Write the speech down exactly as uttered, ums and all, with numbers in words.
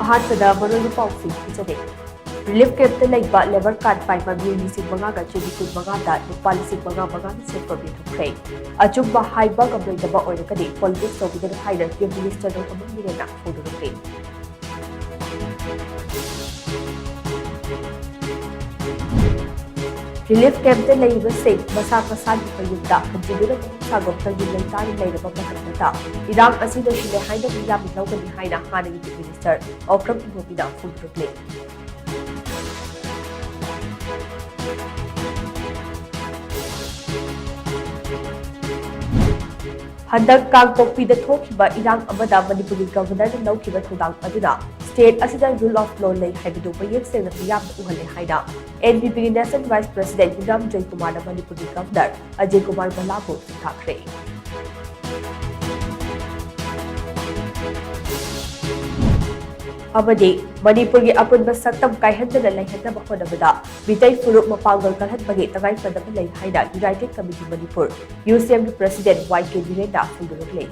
ꯑꯍꯥꯟꯕꯗ ꯃꯔꯨꯑꯣꯏꯕ ꯄꯥꯎꯁꯤꯡ ꯊꯤꯖꯔꯤ꯫ ꯔꯤꯂꯤꯐ ꯀꯦꯝꯞꯇ ꯂꯩꯕ ꯂꯦꯕꯔ ꯀꯥꯔꯗ ꯄꯥꯏꯕ ꯃꯤꯑꯣꯏ ꯂꯤꯁꯤꯡ ꯃꯉꯥꯗ ꯆꯍꯤ ꯀꯨꯟ ꯃꯉꯥꯗ ꯂꯨꯄꯥ ꯂꯤꯁꯤꯡ ꯃꯉꯥ ꯃꯉꯥꯒꯤ ꯁꯦꯟꯐꯝ ꯌꯦꯟꯊꯣꯛꯈ꯭ꯔꯦ꯫ ꯑꯆꯨꯝꯕ ꯍꯥꯏꯕ ꯉꯝꯂꯣꯏꯗꯕ ꯑꯣꯏꯔꯒꯗꯤ ꯄꯣꯂꯤꯇꯤꯛꯁ ꯇꯧꯕꯤꯒꯅꯨ ꯍꯥꯏꯅ ꯆꯤꯐ ꯃꯤꯅꯤꯁꯇꯔ ꯅꯣꯡꯊꯣꯝꯕꯝ ꯕꯤꯔꯦꯟꯅ ꯐꯣꯡꯗꯣꯔꯛꯂꯤ꯫ ꯔꯤꯂꯤꯐ ꯀꯦꯝꯞꯇ ꯂꯩꯔꯤꯕꯁꯤꯡ ꯃꯁꯥ ꯃꯁꯥꯒꯤ ꯃꯌꯨꯝꯗ ꯍꯟꯖꯤꯟꯗꯨꯅ ꯃꯍꯧꯁꯥꯒꯨꯝ ꯇꯪꯗꯨ ꯂꯩꯇꯥꯅ ꯂꯩꯔꯕ ꯃꯇꯝꯗꯇ ꯏꯔꯥꯡ ꯑꯁꯤ ꯂꯣꯏꯁꯤꯜꯂꯦ ꯍꯥꯏꯅ ꯃꯤꯌꯥꯝꯅ ꯂꯧꯒꯅꯤ ꯍꯥꯏꯅ ꯍꯥꯟꯅꯒꯤ ꯆꯤꯐ ꯃꯤꯅꯤꯁꯇꯔ ꯑꯣꯀ꯭ꯔꯝ ꯏꯕꯣꯕꯤꯅ ꯐꯣꯡꯗꯣꯔꯛꯂꯤ꯫ ꯍꯟꯗꯛ ꯀꯥꯡꯄꯣꯛꯄꯤꯗ ꯊꯣꯛꯈꯤꯕ ꯏꯔꯥꯡ ꯑꯃꯗ ꯃꯅꯤꯄꯨꯔꯒꯤ ꯒꯚꯔꯅꯔꯅ ꯂꯧꯈꯤꯕ ꯊꯧꯗꯥꯡ ꯑꯗꯨꯅ ꯁ꯭ꯇꯦꯠ ꯑꯁꯤꯗ ꯔꯨꯜ ꯑꯣꯐ ꯂꯣ ꯂꯩ ꯍꯥꯏꯕꯗꯨ ꯃꯌꯦꯛ ꯁꯦꯡꯅ ꯃꯤꯌꯥꯝꯗ ꯎꯍꯜꯂꯦ ꯍꯥꯏꯅ ꯑꯦꯟ ꯄꯤ ꯄꯤꯒꯤ ꯅꯦꯁꯅꯦꯜ ꯚꯥꯏꯁ ꯄ꯭ꯔꯁꯤꯗꯦꯟꯠ ꯍꯤꯔꯥꯝ ꯖꯣꯏꯀꯨꯃꯥꯔꯅ ꯃꯅꯤꯄꯨꯔꯒꯤ ꯒꯚꯔꯅꯔ ꯑꯖꯌ ꯀꯨꯃꯥꯔ ꯚꯜꯂꯥꯕꯨ ꯊꯥꯈ꯭ꯔꯦ꯫ ꯑꯃꯗꯤ ꯃꯅꯤꯄꯨꯔꯒꯤ ꯑꯄꯨꯟꯕ ꯁꯛꯇꯝ ꯀꯥꯏꯍꯟꯗꯅ ꯂꯩꯍꯟꯅꯕ ꯍꯣꯠꯅꯕꯗ ꯃꯤꯇꯩ ꯐꯨꯔꯨꯞ ꯃꯄꯥꯡꯒꯜ ꯀꯜꯍꯟꯕꯒꯤ ꯇꯉꯥꯏꯐꯗꯕ ꯂꯩ ꯍꯥꯏꯅ ꯌꯨꯅꯥꯏꯇꯦꯗ ꯀꯃꯤꯇꯤ ꯃꯅꯤꯄꯨꯔ, ꯌꯨ ꯁꯤ ꯑꯦꯝꯒꯤ ꯄ꯭ꯔꯁꯤꯗꯦꯟꯠ ꯋꯥꯏ ꯀꯦ ꯕꯤꯔꯦꯟꯅ ꯐꯣꯡꯗꯣꯔꯛꯂꯤ꯫